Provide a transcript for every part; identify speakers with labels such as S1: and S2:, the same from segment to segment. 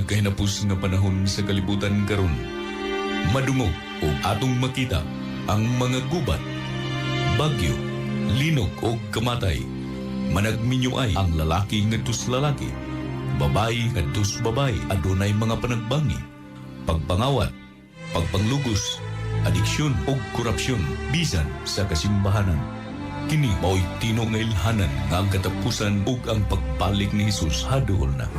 S1: nagkahinapos nga panahon sa kalibutan karon, madungog o atong makita ang mga gubat, bagyo, linog o kamatay. Managminyo ay ang lalaki ngadto sa lalaki, babayi ngadto sa babayi, adunay mga panagbangi, pagpangawat, pagpanglugos, adiksyon o korupsyon bisan sa kasimbahanan. Kini mao'y tino nga ilhanan nga ang katapusan ug ang pagbalik ni Hesus haduol na.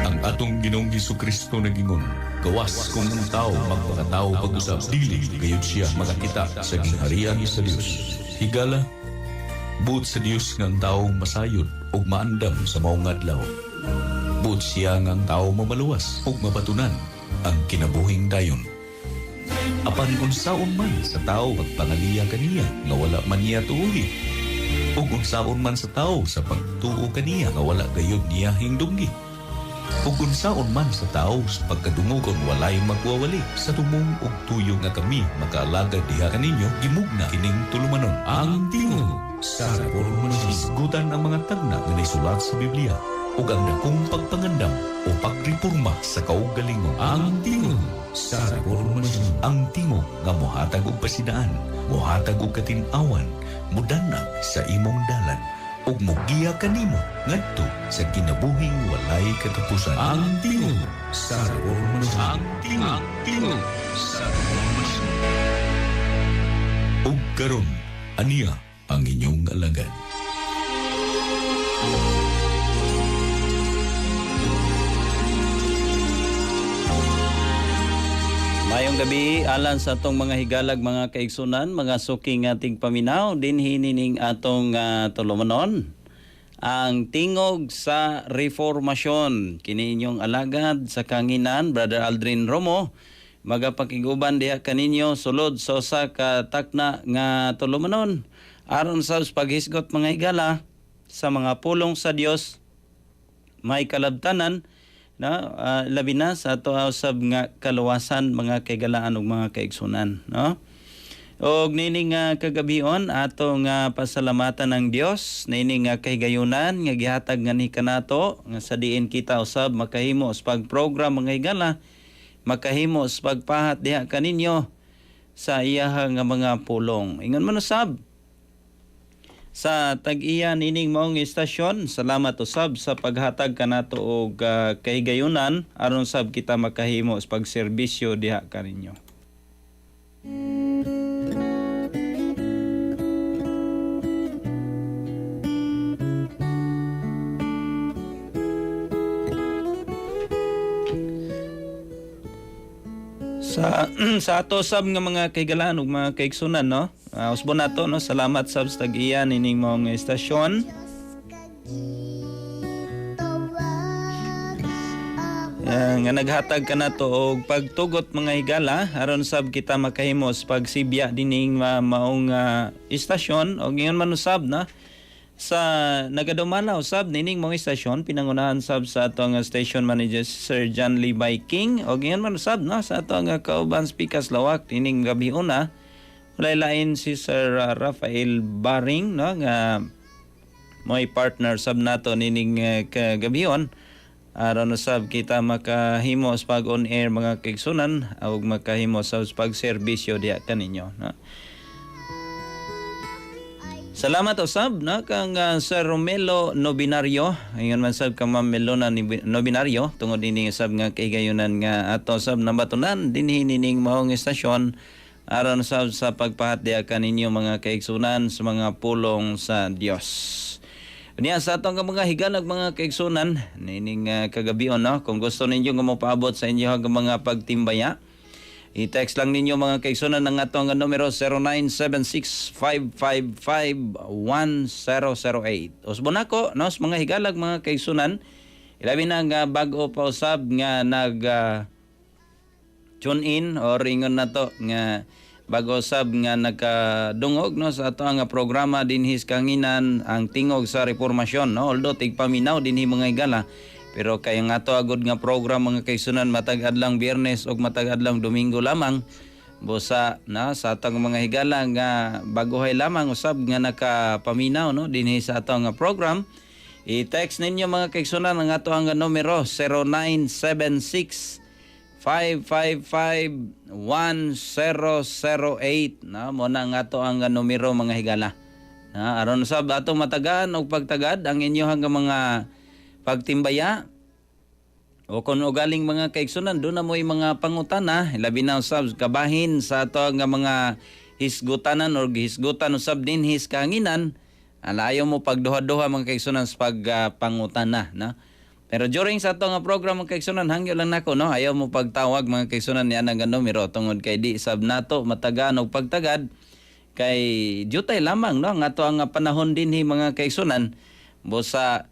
S1: Ang atong Ginoong Hesukristo nagingon, gawas kung ang tao magpakatao pag-usab, dili gayud siya makakita sa gingharian sa Dios. Higala, buot sa Dios nga ang tao masayod ug maandam sa maong adlaw. Buot siya nga ang tao mamaluwas ug mabatunan ang kinabuhing dayon. Apan unsaon man sa tao pagpangaliya kaniya nga wala man niya tuuhi, ug unsaon man sa tao sa pagtuo kaniya nga wala gayud niya hingdunggi, ug unsaon man sa tao sa pagkadungog kon walay magwawali sa tumong ug tuyo nga kami makaalagad diha kaninyo, gimugna kining tulumanon, Ang Tingog sa Reformasyon. Hisgutan ang mga tagna nga naisulat sa Biblia ug ang dakong pagpangandam o pagreporma sa kaugalingon. Ang Tingog sa Reformasyon. Ang tingog nga mohatag og pasidaan, mohatag og katin-awan, mudanag sa imong dalan ug mogiya kanimo ngadto sa kinabuhing walay katapusan. Ang Tingog sa Reformasyon. Ang Tingog, Tingog sa Reformasyon. Ug karon, aniya ang inyong alagad.
S2: Mayong gabi alan sa atong mga higalag, mga kaigsunan, mga suki nga tigpaminaw dinhi nining atong tulumanon, Ang Tingog sa Reformasyon. Kini inyong alagad sa kanginan, Brother Aldrin Romo, magapakiguban diha kaninyo sulod sa usa ka takna nga tulumanon aron sa paghisgot, mga higala, sa mga pulong sa Dios may kalabtanan no, labi na sa ato usab nga kaluwasan, mga kaigalaan ug mga kaigsunan, no. Og nining kagabion, ato nga pasalamatan ang Dios nining nga kahigayunan nga gihatag nga ni kanato nga sa diin kita usab makahimo sa pagprogram, mga higala, makahimo sa pagpahat diha kaninyo sa iyaha nga mga pulong. Ingon man usab sa tag-iya nining maong istasyon, salamat usab sa paghatag kanato og kahigayunan aron sab kita makahimo sa pagserbisyo diha kaninyo. Sa sa ato sab nga mga kahigalaan ug mga kaigsunan, no, usbon nato, no, salamat sab sa tag-iya nining maong istasyon. Nga naghatag ka nato og pagtugot, mga higala, aron sab kita makahimo sa pagsibya dining maong istasyon. Og ingon man usab na sa nagadumala usab nining maong istasyon, pinangunahan sab sa atong station manager, Sir John Levi King, og ingon man usab na sa atong kauban speakers lawak nining gabi una, walay lain si Sir Rafael Baring, no, nga mo'y partner sab nato nining kagabion aron usab kita makahimo sa pag on air, mga kaigsunan, ug makahimo sa pagserbisyo diha kaninyo, no. Salamat usab na kang Sir Romelo Nobinario. Ingon man sab kang Ma'am Melona Nobinario tungod dinhi usab nga kahigayunan nga ato sab nabatunan dinhi nining maong istasyon aron sab sa pagpahat diha kaninyo, mga kaigsunan, sa mga pulong sa Dios. Niya sa atong mga higalag, mga kaigsunan, nining kagabion, no, kung gusto ninyo nga mopaabot sa inyo ang mga pagtimbaya, i-text lang ninyo, mga kaigsunan, ang atong numero 0976-555-1008. Usbon ako, no, sa mga higalag, mga kaigsunan, ilabi na nga bago pa usab nga nag tune in or ingon na to nga bago sab nga nakadungog, no, sa ato nga programa dinhi sa kanginan, Ang Tingog sa Reformasyon, no. Although tigpaminaw dinhi, mga higala, pero kay nga ato agud nga program, mga kaigsunan, matag adlang Biyernes ug matag adlang Domingo lamang, busa na sa atong mga higala nga baguhay lamang usab nga nakapaminaw, no, dinhi sa ato nga program. I-text ninyo, mga kaigsunan, ang ato ang numero 0976 555 1008, no? Mo na ang ato ang numero, mga higala. Na aron sab atong matagaan og pagtagad ang inyong mga pagtimbaya o kung ugaling, mga kaigsunan, doon na mo'y mga pangutana, labi na usab kabahin sa ato nga mga hisgutanan or hisgutan usab dinhi sa kahanginan. Ala, ayaw mo pagduha-duha, mga kaigsunan, sa pagpangutana, no? Pero during sa ato nga program, mga kaigsunan, hangyo lang nako, no, ayaw mo pagtawag, mga kaigsunan, niya nga numero tungod kay di sab nato matagaan og pagtagad kay jutay lamang, no, ang ato ang panahon dinhi, mga kaigsunan. Busa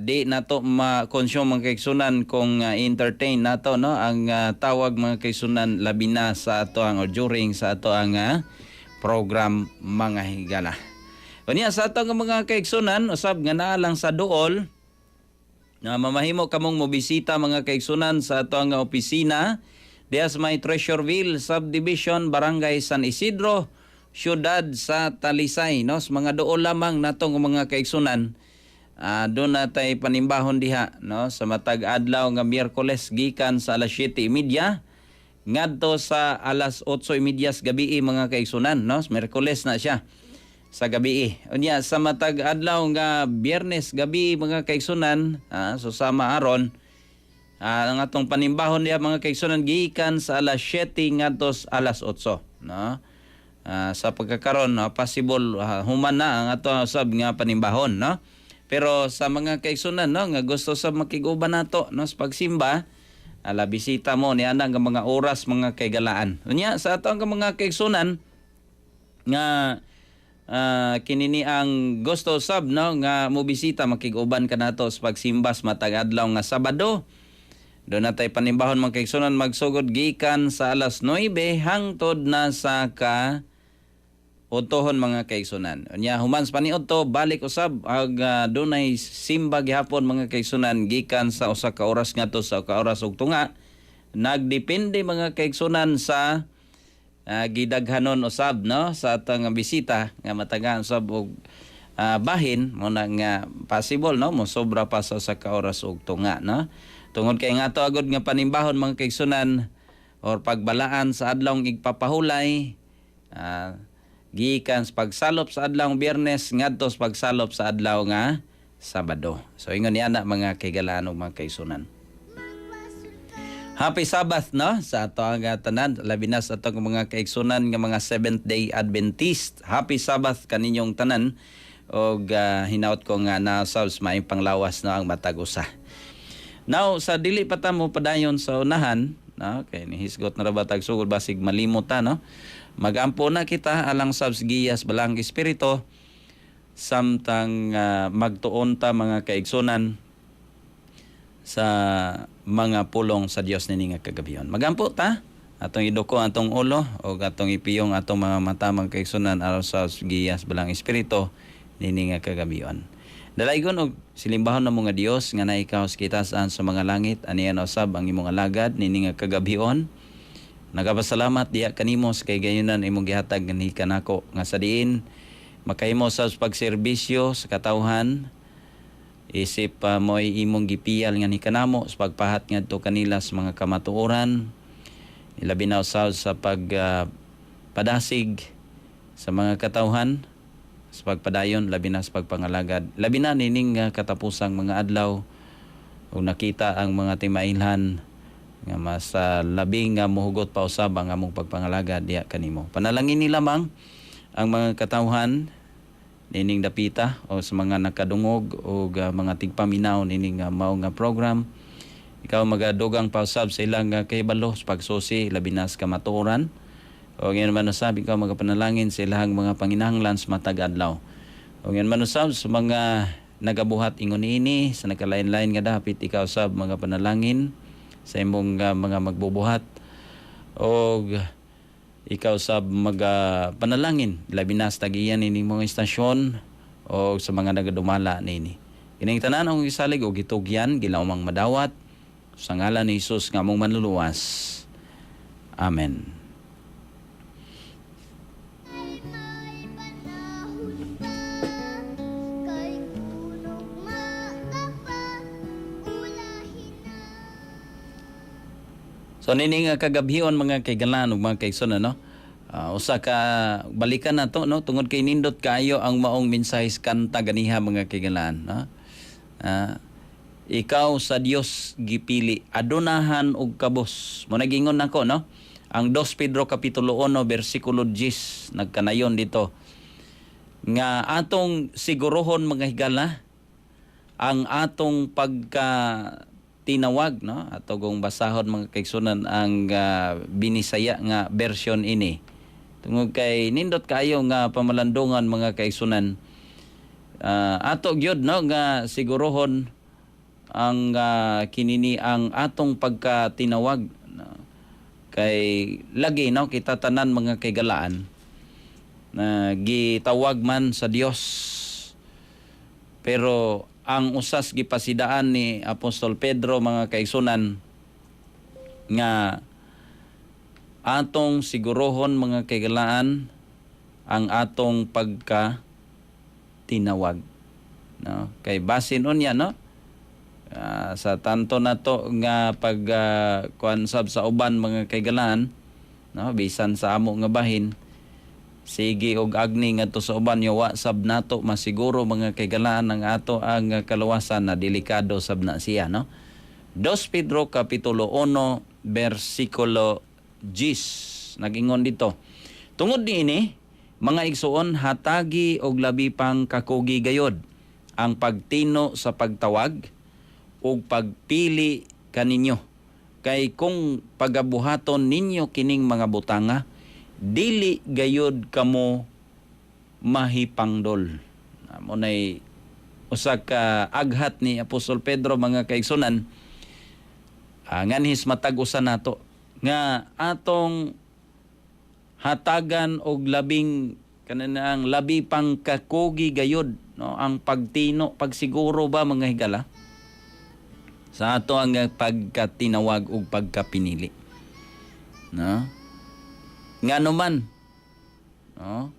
S2: di nato ma-consume, mga kaigsunan, kung entertain nato, no, ang tawag, mga kaigsunan, labi na sa ato ang or during sa ato ang program, mga higala. Unya sa ato nga mga kaigsunan usab nga naa lang sa duol na mamahimo kamong mobisita, mga kaigsunan, sa ato ang opisina diha sa may Treasureville Subdivision, Barangay San Isidro, siyudad sa Talisay, no? Sa mga duol lamang natong mga kaigsunan, doon na tay panimbahon diha, no, sa matag adlaw nga Miyerkules gikan sa alas 7:30 ngadto sa alas 8:30 sa gabi, mga kaigsunan, no? Miyerkules na siya sa gabi. Unya sa matag adlaw nga Biyernes gabi, mga kaigsunan, so sama aron ang atong panimbahon diha, mga kaigsunan, gikan sa alas 7 ngadto sa alas 8, no? Sa pagkakaron, no, possible human na ang ato sab nga panimbahon, no? Pero sa mga kaigsunan, no, nga gusto sa makig-uban nato, no, sa pagsimba, ala, bisita mo niana nga mga oras, mga kaigalaan. Unya sa ato ang mga kaigsunan nga kinini ang gusto sab, no, nga mobisita, makig-uban kanato sa pagsimba sa matag adlaw nga Sabado. Doon na tay panimbahon, mga kaigsunan, magsugod gikan sa alas 9 hangtod na sa ka otohon, mga kaigsunan. Unya human sa paniudto, balik usab ag dunay simba gihapon, mga kaigsunan, gikan sa 1 ka oras ngadto sa 1 ka oras ug tunga. Nagdepende, mga kaigsunan, sa gidaghanon usab, no, sa atong bisita nga matagaan usab og bahin mo na nga possible, no, mo sobra pa sa 1 ka oras ug tunga, no, tungod kay nga ato agod nga panimbahon, mga kaigsunan, or pagbalaan sa adlawng igpapahulay, gikan sa pagsalop sa adlawng Biyernes ngadto sa pagsalop sa adlaw nga Sabado. So ingon niya na, mga kaigalaan ug mga kaigsunan. Happy Sabbath, no, sa ato ang tanan, labi na sa atong mga kaigsunan nga mga Seventh Day Adventist. Happy Sabbath kaninyong tanan og hinaut ko nga nasa maayong panglawas, no, ang matag usa. Now sa dili pa ta mo padayon sa unahan, no, kay ni hisgot na ra ba tag sugod, basig malimot ta, no. Magampo na kita alang sa giyas Balaang Espiritu samtang magtuon ta, mga kaigsunan, sa mga pulong sa Dios nini nga kagabion. Magampo ta, atong iduko atong ulo o atong ipiyong atong mga mata, mga kaigsunan, aron sa giyas Balaang Espiritu nini nga kagabion. Dalaygon og silimbahon na mga Dios nga na ikaw sa kitasan sa mga langit, anian usab ang imong alagad nini nga kagabion. Nagapasalamat diha kanimo sa kay gayunan imong gihatag ni kanako nga sa diin makahimo sa pagserbisyo sa katawhan isip mo'y imong gipiyal nga ni kanamo sa pagpahat ngadto kanila sa mga kamatuoran, ilabi na usab sa pag padasig sa mga katawhan sa pagpadayon, labi na sa pagpangalagad, labi na nining katapusang mga adlaw ug nakita ang mga timailhan nga mas labing nga mohugot pa usab ang among pagpangalagad diha kanimo. Panalangin ni lamang ang mga katawhan nining dapita o sa mga nakadungog o mga tigpaminaw nining mao nga program. Ikaw magadugang pausab sa ilang kahibalo sa pagsusi, labi na sa kamatuoran. O ngayon man usab, ikaw magapanalangin sa ilang mga panginahanglan sa matag adlaw. O ngayon man usab sa mga nagabuhat ingon niini sa nakalain-lain nga dapit, ikaw sab mga panalangin sa imong mga magbubuhat og ikaw sab maga panalangin labi na sa tag-iya nining mga istasyon o sa mga nagadumala niini. Kining tanan ang gisalig og gitugyan gilaumang madawat sa ngalan ni Hesus nga among manluluwas. Amen.
S3: May panahon na kay kunog.
S2: So nini nga kagabhion, mga kaigalan ug mga kaigsoon, no? Usa ka balikan nato, no, tungod kay nindot kaayo ang maong mensahe sa kanta ganiha, mga kaigalan, no. Ikaw sa Dios gipili, adunahan og kabos. Mo nagingon nako, no. Ang 2 Pedro kapitulo 1 bersikulo 10 nagkanayon dito nga atong siguruhon, mga higala, ang atong pagka tinawag, no. Ato kong basahon, mga kaigsunan, ang Binisaya nga version ini tungod kay nindot kaayo nga pamalandungan, mga kaigsunan. Ato gyud, no, nga siguruhon ang kinini ang atong pagkatinawag, no? Kay lagi, no, kita tanan, mga kaigalaan, na gitawag man sa Dios, pero ang usas gipasidaan ni Apostol Pedro, mga kaigsunan, nga atong siguruhon, mga kaigalaan, ang atong pagka tinawag, no, kay basin unya, no, sa tanto nato nga pag kuan sab sa uban, mga kaigalaan, no, bisan sa amo nga bahin, sige og agni ngadto sa uban, wa sab nato masiguro, mga kaigalaan, ang ato ang kaluwasan, na delikado sab na siya, no. 2 Pedro kapitulo 1 bersikulo 10 nagingon dito, "Tungod niini, mga igsuon, hatagi og labi pang kakugi gayod ang pagtino sa pagtawag ug pagpili kaninyo, kay kung pagabuhaton ninyo kining mga butanga, dili gayod kamo mahipangdol." Mo nay usa ka aghat ni Apostol Pedro, mga kaigsunan, nganhis matag usa nato nga atong hatagan og labing kanang labi pang kakugi gayod, no, ang pagtino, pagsiguro ba, mga higala, sa ato ang pagkatinawag ug pagkapinili, no. Ngano man, no,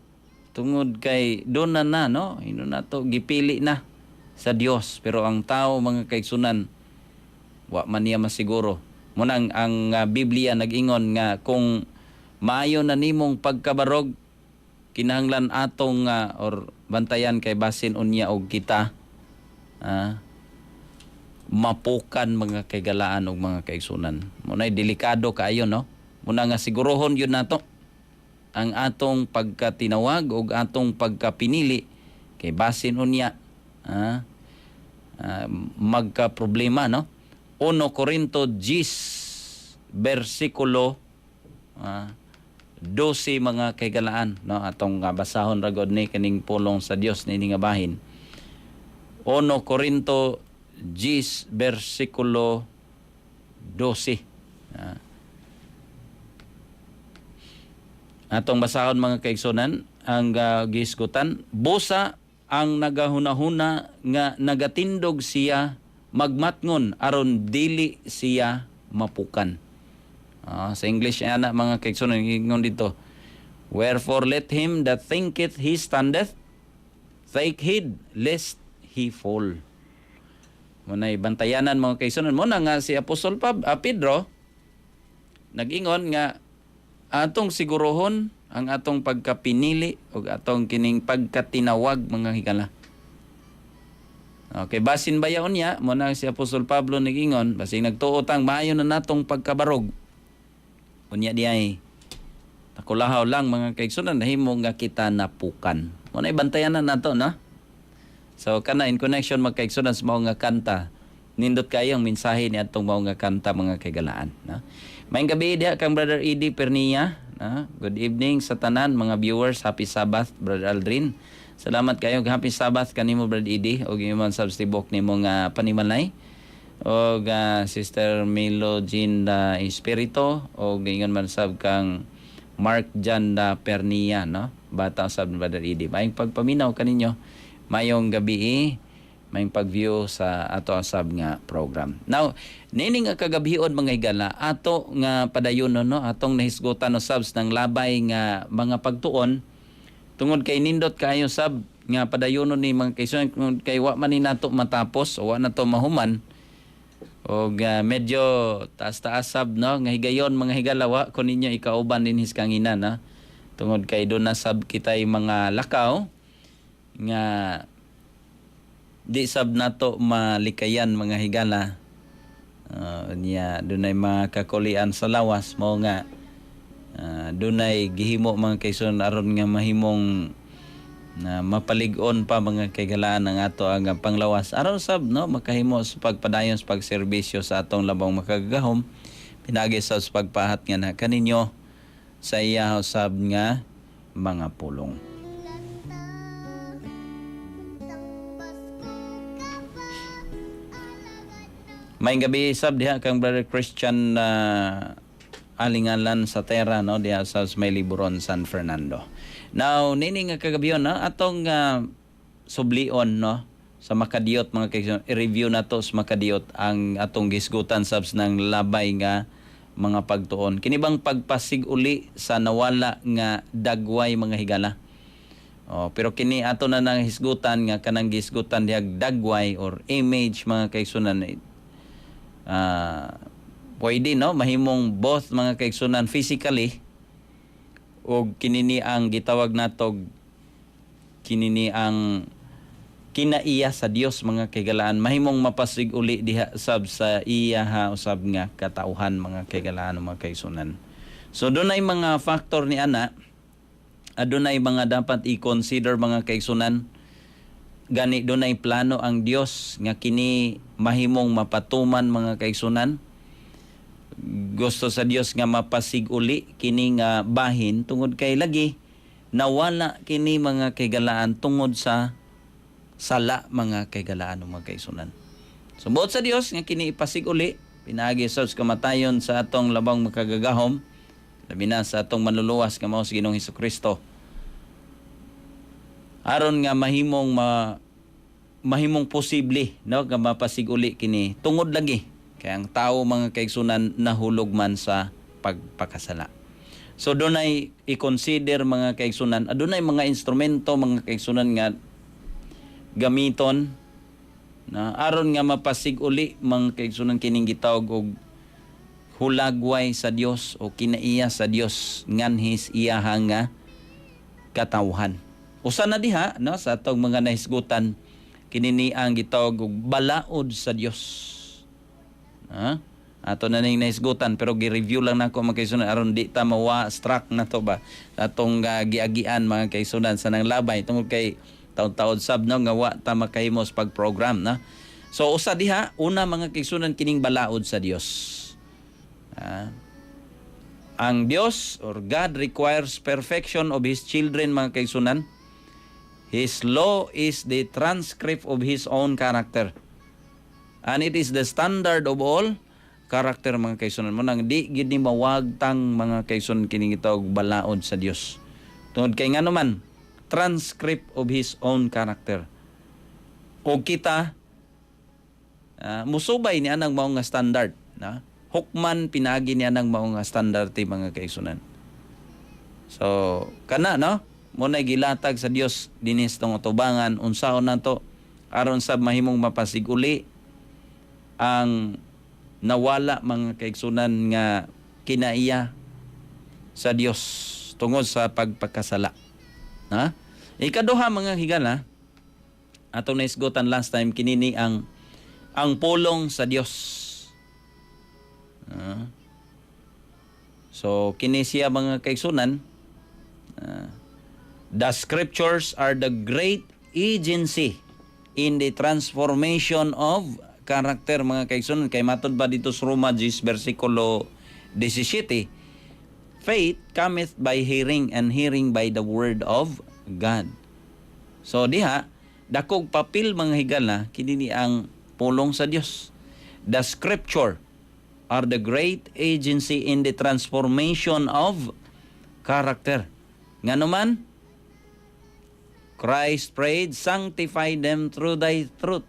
S2: tungod kay doon na na, no, ino na to gipili na sa Dios, pero ang tao, mga kaigsunan, wa man niya masiguro. Munang ang Biblia nag-ingon nga kung maayo na nimong pagkabarog, kinahanglan atong or bantayan kay basin unya og kita mapukan, mga kaigalaan ug mga kaigsunan. Muna'y delikado kaayo, no. Muna nga sigurohon yun nato ang atong pagkatinawag ug atong pagkapinili kay basin unya magka problema, no. 1 Corinto 10 bersikulo 12, mga kaigalaan, no. Atong basahon ra gud ni kining pulong sa Dios niini nga bahin. 1 Corinto 10 bersikulo 12. Atong basahon, mga kaigsunan, ang gisgutan, "Busa ang nagahunahuna nga nagatindog siya magmatngon aron dili siya mapukan." Sa English ana, mga kaigsunan, ingon dito, "Wherefore let him that thinketh he standeth take heed lest he fall." Muna'y bantayanan, mga kaigsunan. Muna nga si Apostol Pedro nag-ingon nga atong sigurohon ang atong pagkapinili o atong kining pagkatinawag, mga higala. Okay, basin bayaon niya, mo na si Apostol Pablo nag-ingon, basin nagtuo tang maayo na natong pagkabarog. Unya di ay nakulahaw lang, mga kaigsunan, nahimo nga kita napukan. Mo na bantayan na nato, no? So kana in connection, mga kaigsunan, sa mao nga kanta. Nindot kayo ang mensahe ni atong mao nga kanta, mga kaigalaan, no? Maayong gabi diha kang Brother Eddie Pernia, no? Good evening sa tanan mga viewers. Happy Sabbath, Brother Aldrin. Salamat kayo. Happy Sabbath kanimo, Brother Eddie, ug imong sab tibok nimo nga panimalay og Sister Milo Jean da Espirito og ingon man sab kang Mark Jan da Pernia, no, bata sab ni Brother Eddie. Maayong pagpaminaw kaninyo, mayong gabi eh, mayong pag-view sa ato sab nga program. Now, niini nga kagabhion, mga higala, ato nga padayon, no, atong nahisgutan no sabs ng labay nga mga pagtuon tungod kay nindot kaayo sab nga padayonon ni, mga kaigsunan, tungod kay wa man ni nato matapos o wa na to mahuman. Og medyo taas-taas sab, no, nga higayon, mga higala, wa ko ninyo ikauban dinhi sa kanginan, no? Tungod kay duna sab kitay mga lakaw nga di sab nato malikayan, mga higala. Niya dunay mga kakulian sa lawas mo nga dunay gihimo, mga kaigsuonan, aron nga mahimong na mapalig-on pa, mga kahigalaan, ang ato ang panglawas aron sab, no, makahimo sa pagpadayon sa pagserbisyo sa atong Labong Makagagahom pinaagi sa pagpahat nga na kaninyo sa iya usab nga mga pulong. Maayong gabi sab diha kang Brother Christian Alingalan sa Tera, no, diha sa may Liburon, San Fernando. Now nini nga kagabion, no, atong sublion, no, sa makadiyot, mga kaigsuonan, i-review nato sa makadiyot ang atong gisgutan sabs ng labay nga mga pagtuon. Kini bang pagpasig-uli sa nawala nga dagway, mga higala? Oh, pero kini ato na nang hisgutan nga kanang gisgutan dihag dagway or image, mga kaigsuonan, pwede, no, mahimong both, mga kaigsuonan, physically og kinini ang gitawag natog kinini ang kinaiya sa Dios, mga kaigalaan, mahimong mapasig uli diha sab sa iya ha usab nga katauhan, mga kaigalaan, mga kaigsuonan. So dunay mga factor ni ana, adunay mga dapat i-consider, mga kaigsuonan. Gani dunay plano ang Dios nga kini mahimong mapatuman, mga kaigsuonan. Gusto sa Dios nga mapasig uli kini nga bahin tungod kay lagi nawala kini, mga kaigalaan, tungod sa sala, mga kaigalaan, mga kaigsuonan. So buot sa Dios nga kini ipasig uli pinaagi sa kamatayon sa atong Labong Makagagahom, labi na sa atong Manluluwas nga mao si Ginoong Kristo, aron nga mahimong posible, no, nga mapasig uli kini tungod lagi kay ang tao, mga kaigsunan, nahulog man sa pagpakasala. So dunay i-consider, mga kaigsunan, adunay mga instrumento, mga kaigsunan, nga gamiton na aron nga mapasig uli, mga kaigsunan, kining gitawag og hulagway sa Dios o kinaiya sa Dios nganhis iyaha nga katawhan. Usa na diha, no, sa atong mga nahisgutan, kini ni ang gitawag og balaod sa Dios. Ha? Ato na ning nahisgutan pero gi-review lang nako, mga kaigsunan, aron di ta mawa struck na to ba atong giagian, mga kaigsunan, sa nang labay tungod kay taon-taon sab, no, nga wa ta makahimo sa pag-program na. So usa diha una, mga kaigsunan, kining balaod sa Dios. Ha? Ang Dios or God requires perfection of His children, mga kaigsunan. His law is the transcript of His own character. And it is the standard of all character, mga kaigsunan. Mao nang di gid ni mawagtang, mga kaigsunan, kining gitawag balaod sa Dios. Tungod kay ngano man, transcript of His own character. O kita musubay ni anang mao nga standard, na hukman pinagi ni anang mao nga standard ti, mga kaigsunan. So kana, no, mao na gilatag sa Dios dinis tong atubangan unsaon nato aron sa mahimong mapasig-uli ang nawala, mga kaigsunan, nga kinaiya sa Dios tungod sa pagpakasala. Ha? Ikaduha, mga higala, atong naisgutan last time, kinini ang pulong sa Dios. Ah. So kini siya, mga kaigsunan, the scriptures are the great agency in the transformation of character, mga kaigsunan, kay matod ba dito sa Roma 10 versikulo 17, "Faith cometh by hearing, and hearing by the word of God." So diha dakog papel, mga higala, kini ni ang pulong sa Dios. The scripture are the great agency in the transformation of character. Ngano man, Christ prayed, "Sanctify them through thy truth.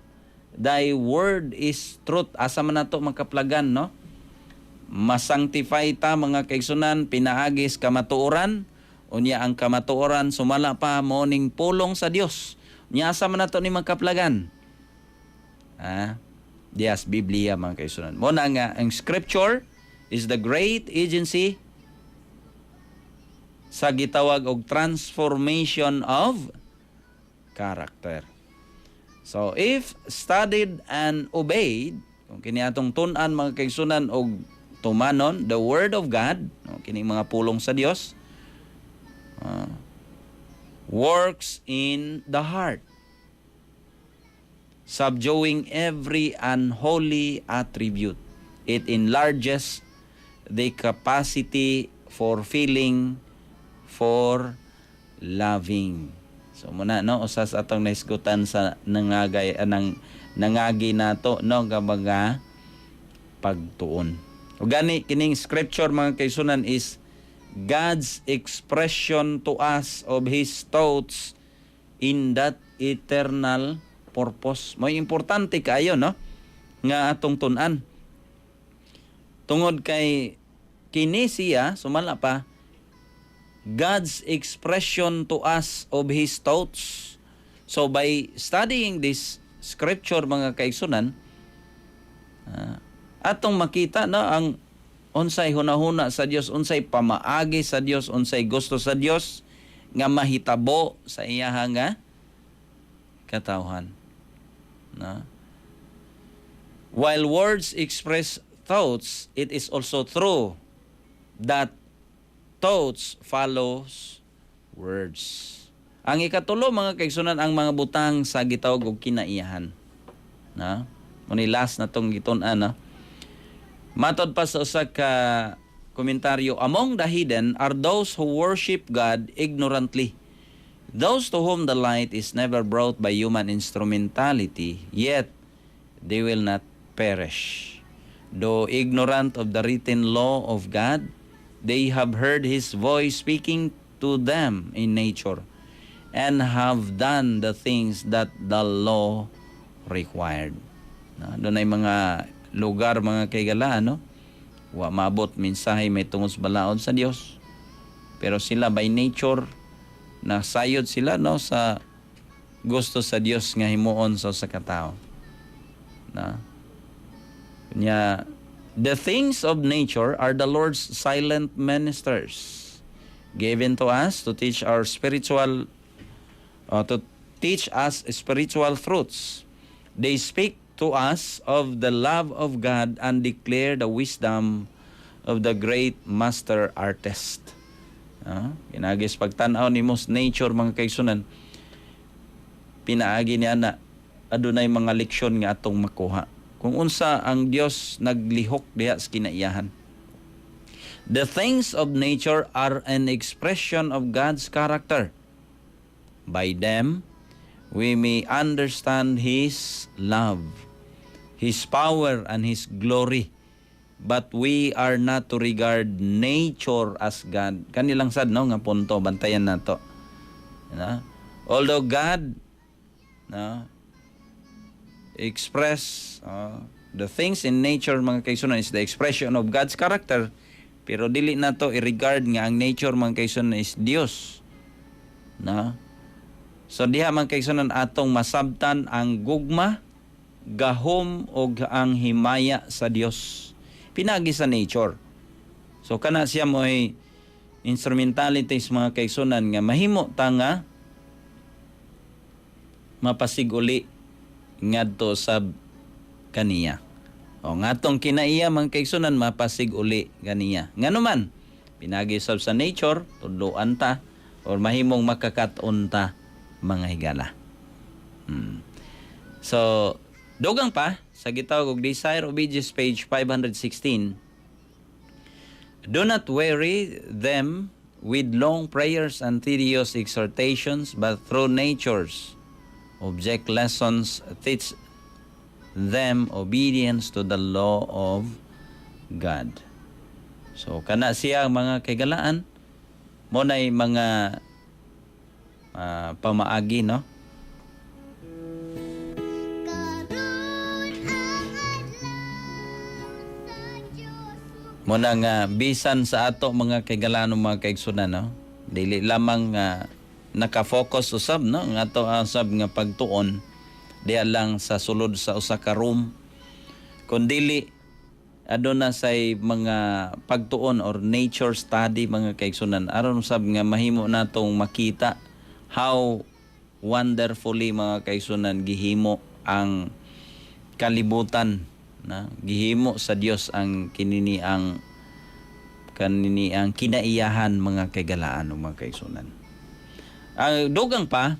S2: Thy word is truth." Asa man nato makaplagan, no? Masanctify ta, mga kaigsunan, pinaagis kamatuoran. Unya ang kamatuoran sumala pa mao ning pulong sa Dios. Unya asa man nato ni makaplagan? Ah, Diha sa Biblia, mga kaigsuonan. Mao na nga ang scripture is the great agency sa gitawag og transformation of character. So if studied and obeyed, kung kini atong tun-an, mga kaigsuonan, og tumanon the word of God, no, kini mga pulong sa Dios works in the heart, subduing every unholy attribute. It enlarges the capacity for feeling, for loving. So mao na, no, usa sa atong nahisgutan sa nangagay anang nangagi nato, no, nga mga pagtuon. O gani kining scripture, mga kaigsuonan, is God's expression to us of His thoughts in that eternal purpose. Mao importante kaayo, no, nga atong tun-an. Tungod kay kini siya, sumala pa, God's expression to us of His thoughts. So by studying this scripture, mga kaigsuonan, atong makita na ang unsay hunahuna sa Dios, unsay pamaagi sa Dios, unsay gusto sa Dios nga mahitabo sa iyaha nga katawhan. No? While words express thoughts, it is also true that thoughts follows words. Ang ikatulo, mga kaigsuonan, ang mga butang sa gitawag og kinaiyahan. Na? Mao ni last na tong gitun-an, no? Matod pa sa usa ka komentaryo, among the heathen are those who worship God ignorantly. Those to whom the light is never brought by human instrumentality, yet they will not perish. Though ignorant of the written law of God, they have heard His voice speaking to them in nature and have done the things that the law required. Na, dunay mga lugar, mga kahigalaan, no? Wa maabot mensahe may tungod sa balaod sa Dios. Pero sila by nature, nasayod sila, no, sa gusto sa Dios nga himuon sa usa ka tawo. Na. Nya, the things of nature are the Lord's silent ministers given to us to teach us spiritual truths. They speak to us of the love of God and declare the wisdom of the great master artist. Pinaagi sa pagtan-aw nimo sa nature, mga kaigsuonan, pinaagi niya na adunay mga leksyon nga atong makuha kung unsa ang Dios naglihok diha sa kinaiyahan. The things of nature are an expression of God's character. By them, we may understand His love, His power, and His glory. But we are not to regard nature as God. Kani lang sad, no, nga punto, bantayan nato. No? Although God, no, express the things in nature, mga kaigsuonan, is the expression of God's character, pero dili nato i-regard nga ang nature, mga kaigsuonan, is Dios. No? So diha, mga kaigsuonan, atong masabtan ang gugma, gahom ug ang himaya sa Dios pinaagi sa nature. So kana siya mo'y instrumentalities, mga kaigsuonan, nga mahimo ta nga mapasiguli ngadto sa kaniya. O ngatong kinaiya, mga kaigsuonan, mapasig-uli kaniya. Ngano man pinaagi sab sa nature, tudloan ta or mahimong makakat-on ta, mga higala. So dugang pa sa gitawag og Desire of Ages, page 516: "Do not weary them with long prayers and tedious exhortations, but through nature's object lessons teach them obedience to the law of God." So kana siya, mga kahigalaan, mao nay mga pamaagi, no?
S3: Karon ang adlaw sa Diyos.
S2: Mao na nga bisan sa ato, mga kahigalaan, mga kaigsuonan, no, dili lamang nga naka-focus usab, no, nga ato usab nga pagtuon diha lang sa sulod sa usa ka room. Kung dili, aduna say mga pagtuon or nature study, mga kaigsunan, aron usab nga mahimo natong makita how wonderfully, mga kaigsunan, gihimo ang kalibutan na gihimo sa Dios ang kanini ang kinaiyahan, mga kaigalaan ug mga kaigsunan. Ang dugang pa,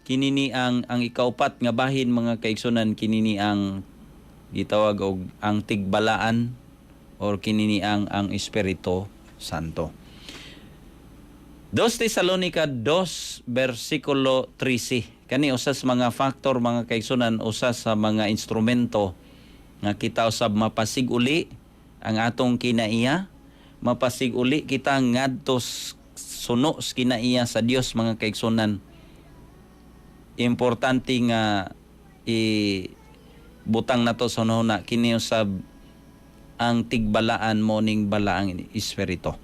S2: kinini ang ikaupat nga bahin, mga kaigsunan, kinini ang gitawag og ang tigbalaan or kinini ang Espiritu Santo. 2 Tesalonica 2 versikulo 13. Kani usa sa mga factor, mga kaigsunan, usa sa mga instrumento nga kita usab mapasig-uli ang atong kinaiya, mapasig-uli kita ngadto suno sa kinaiya sa Dios, mga kaigsunan. Importante nga i butang nato sa hunahuna kini usab ang tigbalaan mo ning balaang espiritu.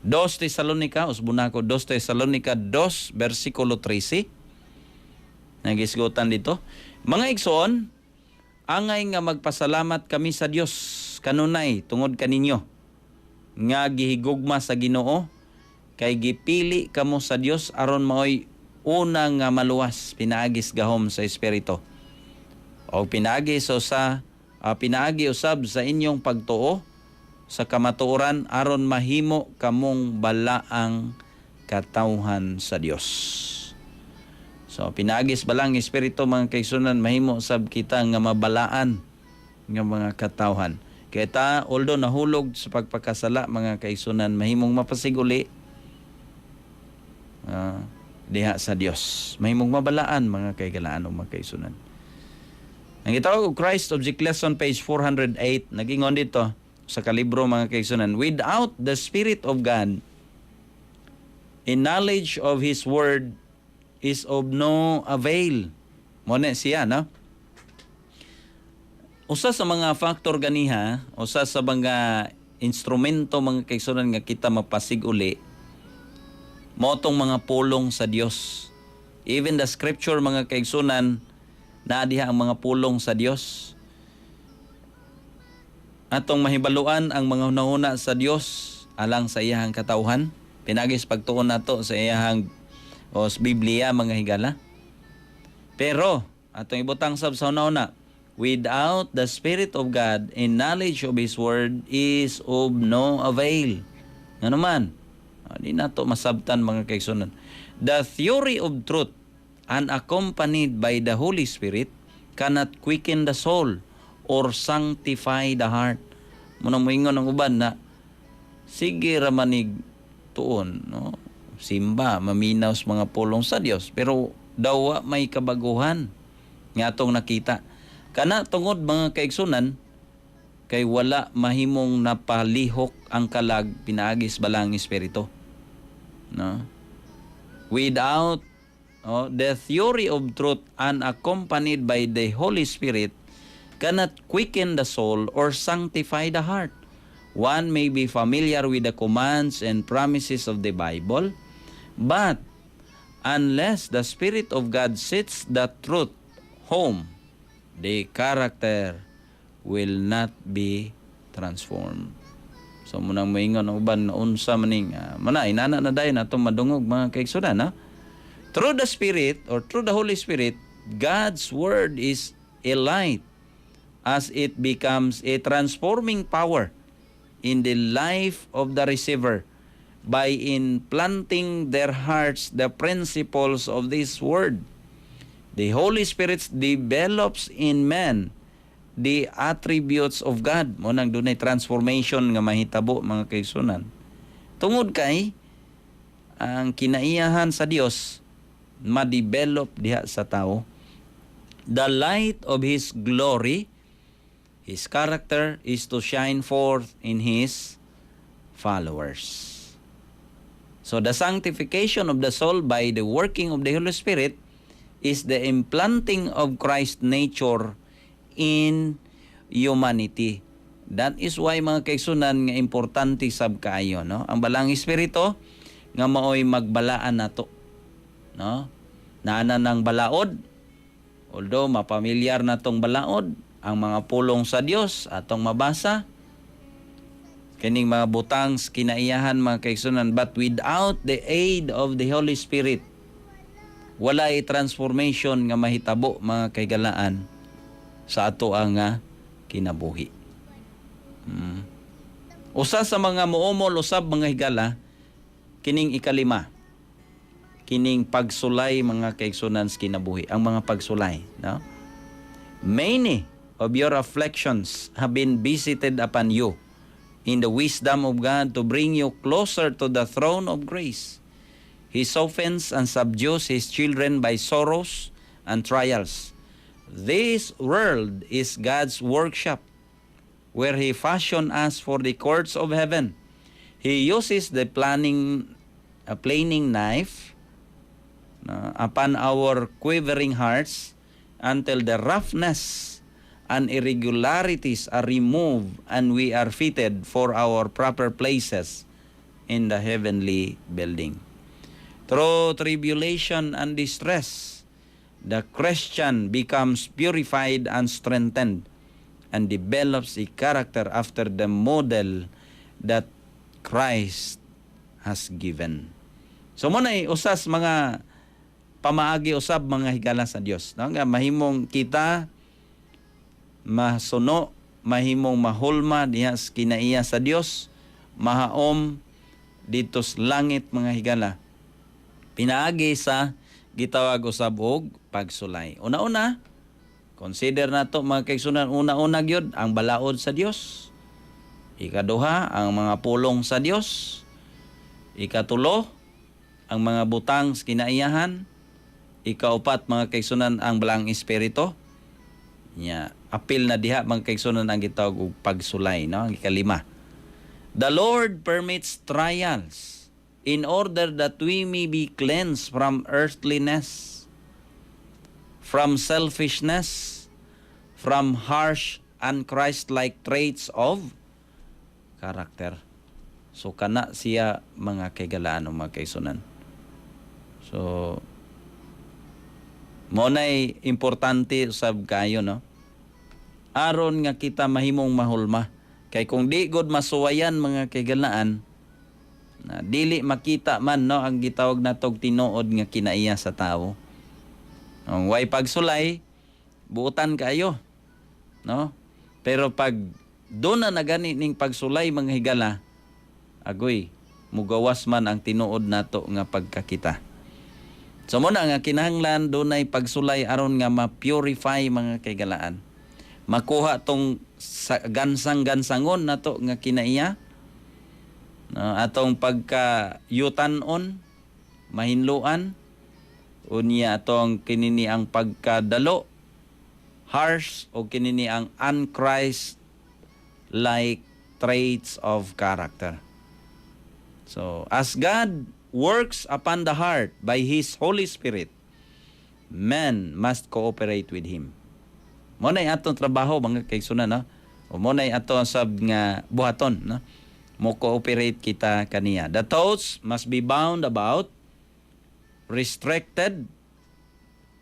S2: 2 Tesalonica, usbon nako, 2 Tesalonica 2 versikulo 13. Nagisgutan dito. "Mga igsoon, angay nga magpasalamat kami sa Dios kanunay tungod kaninyo nga gihigugma sa Ginoo, kay gipili kamo sa Dios aron maoy una nga maluwas pinaagis gahom sa espiritu o pinaagi so sa pinaagi usab sa inyong pagtuo sa kamatuoran, aron mahimo kamong balaang katawhan sa Dios." So pinaagis balaang espiritu, mga kaigsunan, mahimo sab kita nga mabalaan nga mga katawhan. Kaya ta, although nahulog sa pagpakasala, mga kaigsunan, mahimong mapasiguli diha sa Dios. Mahimong mabalaan, mga kaigalaan o mga kaigsunan. Ang gitawag og Christ Object Lesson, page 408, nagingon dito sa kalibro, mga kaigsunan, "Without the Spirit of God, a knowledge of His Word is of no avail." Mao na siya, no? Usa sa mga factor ganiha, usa sa mga instrumento, mga kaigsunan, nga kita mapasig-uli, mao tong mga pulong sa Dios. Even the scripture, mga kaigsunan, naa diha ang mga pulong sa Dios. Atong mahibaluan ang mga hunahuna sa Dios alang sa iyahang katawhan. Pinaagis pagtuon nato sa iyahang o sa Biblia, mga higala. Pero atong ibutang sab sa hunahuna, without the Spirit of God, a knowledge of His Word is of no avail. Ngano man? Di nato masabtan, mga kaigsunan. "The theory of truth unaccompanied by the Holy Spirit cannot quicken the soul or sanctify the heart." Mao nang moingon ang uban na sige ra manig tuon, no, simba, maminaw sa mga pulong sa Dios, pero daw wa may kabaguhan nga atong nakita. Kana tungod, mga kaigsunan, kay wala mahimong napalihok ang kalag pinaagis balaang espiritu, no? Without, oh, the theory of truth unaccompanied by the Holy Spirit cannot quicken the soul or sanctify the heart. One may be familiar with the commands and promises of the Bible, but unless the Spirit of God sets the truth home, the character will not be transformed. So mao nang moingon ang uban unsa maning mana inana na dayon atong madungog, mga kaigsunan, ha? Through the Spirit or through the Holy Spirit, God's word is a light as it becomes a transforming power in the life of the receiver by implanting their hearts the principles of this word. The Holy Spirit develops in man the attributes of God. Mao nang dunay transformation nga mahitabo, mga kaigsunan. Tungod kay ang kinaiyahan sa Dios ma-develop diha sa tao. The light of His glory, His character, is to shine forth in His followers. So the sanctification of the soul by the working of the Holy Spirit is the implanting of Christ's nature in humanity. That is why, mga kaigsunan, nga importante sab kaayo, no? Ang balaang espiritu nga maoy magbalaan nato. No? Naana ng balaod. Although mapamilyar na tong balaod, Ang mga pulong sa Dios atong mabasa, kining mga butang sa kinaiyahan, mga kaigsunan, but without the aid of the Holy Spirit, walay transformation nga mahitabo, mga kaigalaan, sa ato ang nga kinabuhi. Usa sa mga muumol usab, mga higala, kining ikalima, kining pagsulay, mga kaigsunan, sa kinabuhi, ang mga pagsulay, no? Many of your afflictions have been visited upon you in the wisdom of God to bring you closer to the throne of grace. He softens and subdues His children by sorrows and trials. This world is God's workshop where He fashioned us for the courts of heaven. He uses the planning a planing knife upon our quivering hearts until the roughness and irregularities are removed and we are fitted for our proper places in the heavenly building. Through tribulation and distress, the Christian becomes purified and strengthened and develops a character after the model that Christ has given. So mao na usas mga pamaagi usab, mga higala, sa Dios, no? Nga mahimong kita masuno, mahimong mahulma diha sa kinaiya sa Dios, mahaom dito sa langit, mga higala. Pinaagi sa gitawag usab og pagsulay. Una-una, consider nato, mga kaigsunan, una-una gyud ang balaod sa Dios. Ikaduha, ang mga pulong sa Dios. Ikatulo, ang mga butang sa kinaiyahan. Ikaupat, mga kaigsunan, ang Balaang Espiritu. Nya, apil na diha, mga kaigsunan, ang gitawag og pagsulay, no? Ang ikalima. The Lord permits trials in order that we may be cleansed from earthliness, from selfishness, from harsh and Christ-like traits of character. So kana siya, mga kaigalaan o mga kaigsunan. So mao nay importante usab kayo, no? Aron nga kita mahimong mahulma. Kay kung di god masuwayan, mga kaigalaan, na dili makita man, no, ang gitawag natog tinuod nga kinaiya sa tao. Ang way pagsulay, buotan kayo. No? Pero pag doon na nagani ning pagsulay, mga higala, agoy, mugawas man ang tinuod nato nga pagkakita. So mao na nga kinahanglan dunay pagsulay aron nga ma-purify, mga kaigalaan. Makuha tong gansang-gansangon nato nga kinaiya. No, atong pagka yutanon, mahinloan, unya atong kinini ang pagkadalo, harsh o kinini ang unchrist like traits of character. So, as God works upon the heart by His Holy Spirit, man must cooperate with Him. Mao na atong trabaho, mga kaigsunan, no? O mao na ato sab nga buhaton, no? Mo cooperate kita kaniya. The thoughts must be bound about, restricted,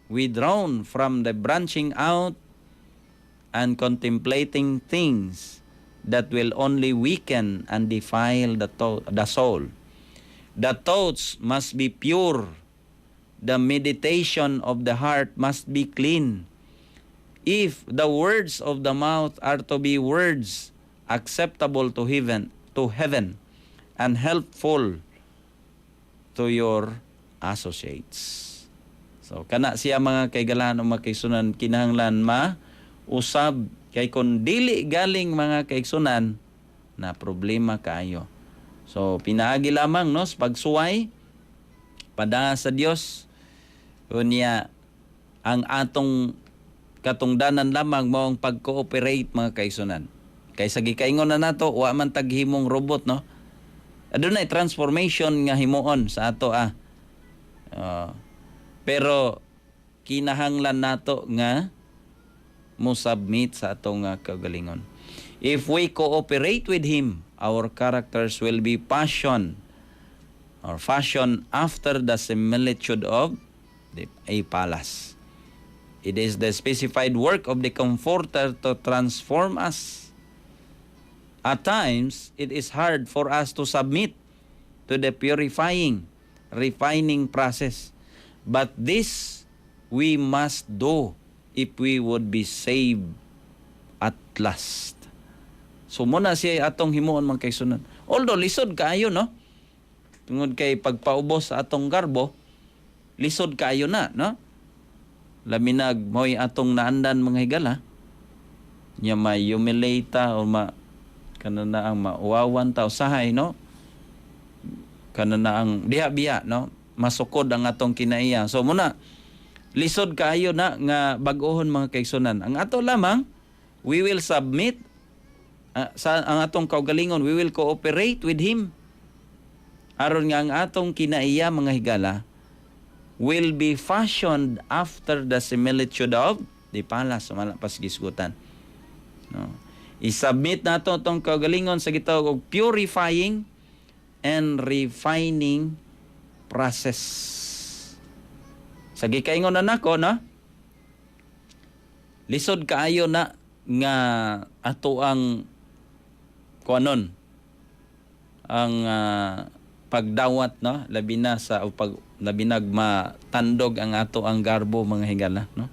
S2: withdrawn from the branching out and contemplating things that will only weaken and defile the soul. The thoughts must be pure. The meditation of the heart must be clean. If the words of the mouth are to be words acceptable to heaven and helpful to your associates. So kana siya, mga kaigalaan o mga kaigsunan, kinahanglan ma usab kay kung dili galing, mga kaigsunan, na problema kaayo. So pinaagi lamang, no, sa pagsuway pada sa Dios, unya ang atong katungdanan lamang mao ang pag-cooperate, mga kaigsunan. Kay sa gikaingon na nato, wa man taghimong robot, no? Adunay transformation nga himuon sa ato ah. Pero kinahanglan nato nga mo submit sa atong kaugalingon. If we cooperate with Him, our characters will be passion or fashion after the similitude of the a palace. It is the specified work of the Comforter to transform us. At times, it is hard for us to submit to the purifying, refining process. But this we must do if we would be saved at last. So mao na siya atong himuon, mga kaigsuonan. Although lisod kaayo, no? Tungod kay pagpaubos sa atong garbo, lisod kaayo na, no? Laminag mo'y atong naandan, mga higala. Nya may humiliate ta o ma kana na ang mauwawan ta usahay, no? Kana na ang diha biya, no? Masukod ang atong kinaiya. So mao na lisod kaayo na nga bag-ohon, mga kaigsuonan. Ang ato lamang, we will submit sa ang atong kaugalingon, we will cooperate with him. Aron nga ang atong kinaiya, mga higala, will be fashioned after the similitude of the palace, sumala pa sa gisgutan. No. I-submit nato atong kaugalingon sa gitawag og purifying and refining process. Sa gikaingon na nako, no? Lisod kaayo na nga ato ang kuanon ang pagdawat, no, labi na sa o pag labi nag matandog ang ato ang garbo, mga higala, no?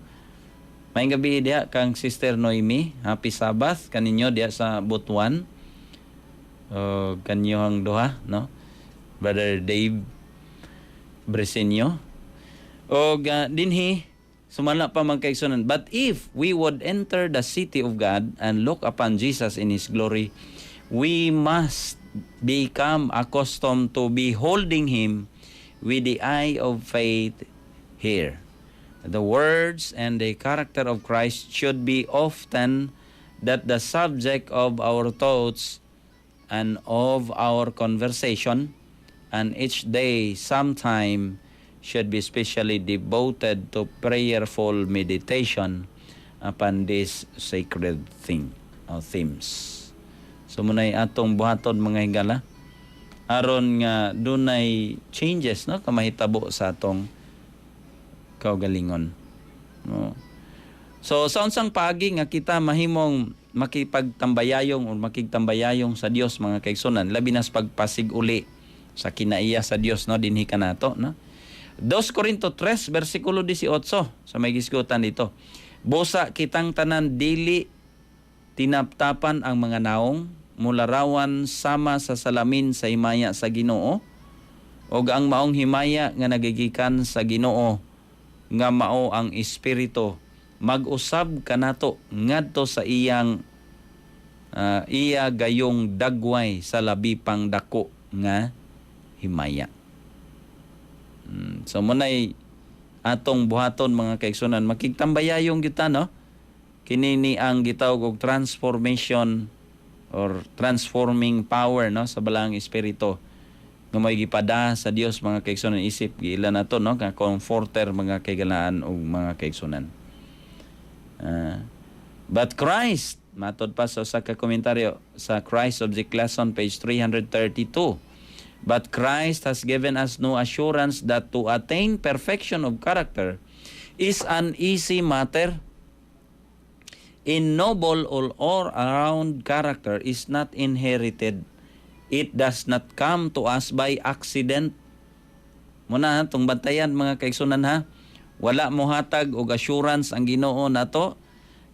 S2: Maayong gabi diha kang Sister Noemi. Happy Sabbath kaninyo diha sa Butuan. O kanyohang duha, no? Brother Dave Bresenio. O dinhi sumala pa, mga kaigsuonan. But if we would enter the city of God and look upon Jesus in His glory, we must become accustomed to beholding Him with the eye of faith here. The words and the character of Christ should be often that the subject of our thoughts and of our conversation, and each day sometime should be specially devoted to prayerful meditation upon this sacred thing or themes. So mao na'y atong buhaton, mga higala, aron nga dunay changes, no, kamahitabo sa atong kaugalingon. No. So sa unsang paagi nga kita mahimong makipagtambayayong o makigtambayayong sa Dios, mga kaigsuonan, labi na sa pagpasig-uli sa kinaiya sa Dios, no, dinhi kanato, no? 2 Corinto 3 versikulo 18 sa may gisgutan dito. Busa kitang tanan dili tinaptapan ang mga naong, mularawan sama sa salamin sa himaya sa Ginoo, ug ang maong himaya nga nagigikan sa Ginoo nga mao ang Espiritu mag-usab kanato ngadto sa iyang iya gayong dagway sa labi pang dako nga himaya. So mao na'y atong buhaton, mga kaigsuonan, makigtambayayong gyud ta, no? Kini ni ang gitawag og transformation or transforming power, no, sa Balaang Espiritu nga may gipada sa Dios, mga kaigsuonan, isip giila nato, no, nga comforter, mga kaigalaan ug mga kaigsuonan. But Christ, matod pa sa usa ka komentaryo sa Christ Object Lesson, page 332. But Christ has given us no assurance that to attain perfection of character is an easy matter. A noble or all-round character is not inherited. It does not come to us by accident. Mao na atong bantayan, mga kaigsuonan, ha. Wala mo hatag og assurance ang Ginoo nato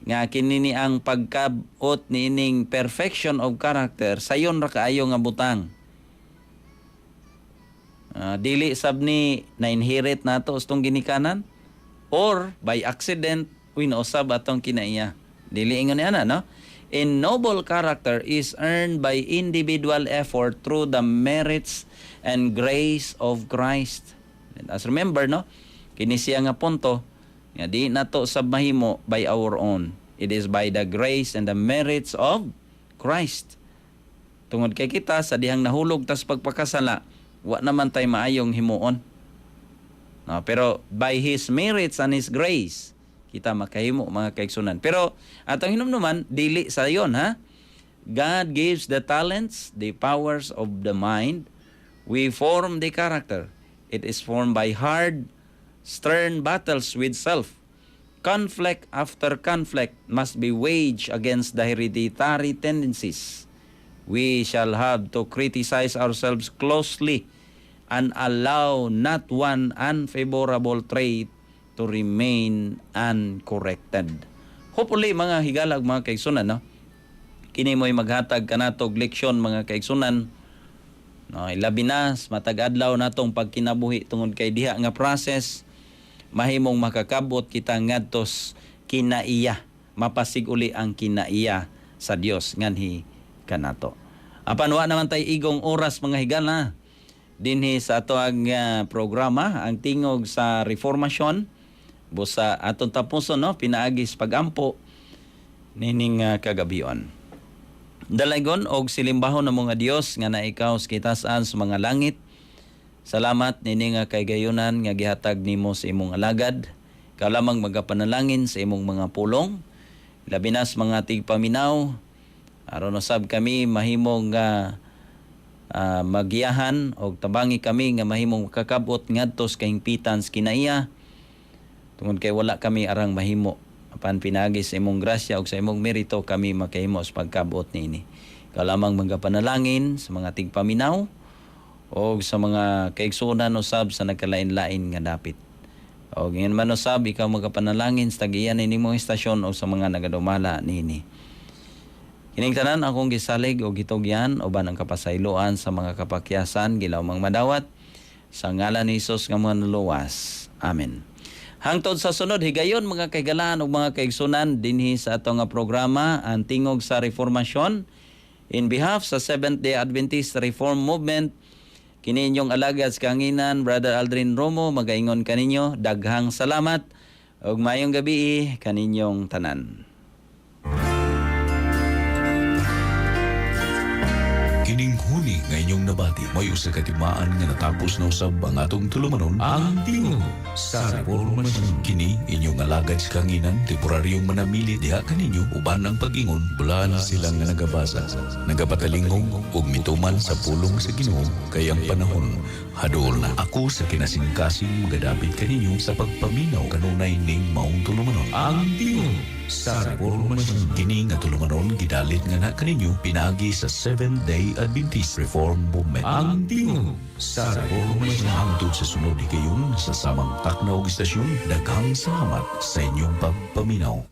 S2: nga kini ni ang pagkabot niining perfection of character sayon ra kaayo nga butang. Dili sab ni na-inherit nato sa atong ginikanan or by accident usab atong kinaiya. Dili ingon ni ana, no? A noble character is earned by individual effort through the merits and grace of Christ. Let us remember, no? Kini siya nga punto nga di nato sab mahimo by our own. It is by the grace and the merits of Christ. Tungod kay kita sa dihang nahulog tas pagpakasala, wa naman tay maayong himuon. No, pero by His merits and His grace, kita makahimo, mga kaigsuonan. Pero atong hinumduman, dili sayon, ha. God gives the talents, the powers of the mind. We form the character. It is formed by hard, stern battles with self, Conflict after conflict must be waged against the hereditary tendencies. We shall have to criticize ourselves closely and allow not one unfavorable trait to remain uncorrected. Hopefully, mga higalag, mga kaigsunan, no? Kini mo'y maghatag kanatog leksyon, mga kaigsunan, no? Ilabi na sa matag adlaw natong pagkinabuhi, tungod kay diha nga process mahimong makakabot kita ngadto sa kinaiya, mapasig-uli ang kinaiya sa Dios nganhi kanato. Apan wa naman tay igong oras, mga higala, dinhi sa ato ang programa, Ang Tingog sa Reformasyon. Busa atong tapuson, no, pinaagi sa pagampo nining kagabion. Dalaygon og silimbahon ng mga Dios nga naikaw sa kitasan sa mga langit. Salamat nini nga kaygayunan nga gihatag nimo sa imong alagad. Ikaw lamang magapanalangin sa imong mga pulong. Labi na sa mga tigpaminaw. Aron usab kami mahimong magiyahan og tabangi kami nga mahimong makakabot ngadto sa kahingpitan sa kinaiya. Tungod kay wala kami arang mahimo. Apan pinaagi sa imong grasya ug sa imong merito kami makahimo sa pagkabot niini. Ikaw lamang magapanalangin sa mga tigpaminaw o sa mga kaigsuonan usab sa nagkalain-lain nga dapit. O ingon man usab, ikaw magapanalangin sa tag-iya nining mong istasyon o sa mga nagadumala niini. Kining tanan akong gisalig og gitugyan uban ang kapasayloan sa mga kapakyasan gilawmang madawat sa ngalan ni Hesus nga Manluluwas. Amen. Hangtod sa sunod higayon, mga kahigalaan ug mga kaigsunan, dinhi sa ato nga programa, Ang Tingog sa Reformasyon, in behalf sa Seventh Day Adventist Reform Movement, kini inyong alagad sa kahanginan, Brother Aldrin Romo, magaingon kaninyo daghang salamat ug maayong gabi kaninyong tanan.
S1: Kining huni nga inyong nabati may usa ka timaan nga natapos na usab ang atong tulumanon, Ang Tingog sa Reformasyon. Kini inyong alagad sa kahanginan, temporaryong manamili diha kaninyo uban ang pag-ingon bulan sila nga nagabasa, nagapatalingog ug mituman sa pulong sa Ginoo, kay ang panahon haduol na. Ako sa kinasingkasing magadapit kaninyo sa pagpaminaw kanunay ning maong tulumanon, Ang Tingog sa Reformasyon. Kini nga tulumanon gidalit nga na kaninyo pinaagi sa Seventh Day Adventist Reform Movement. Ang Tingog sa Reformasyon. Hangtod sa sunod higayon sa samang takna og istasyon, daghang salamat sa inyong pagpaminaw.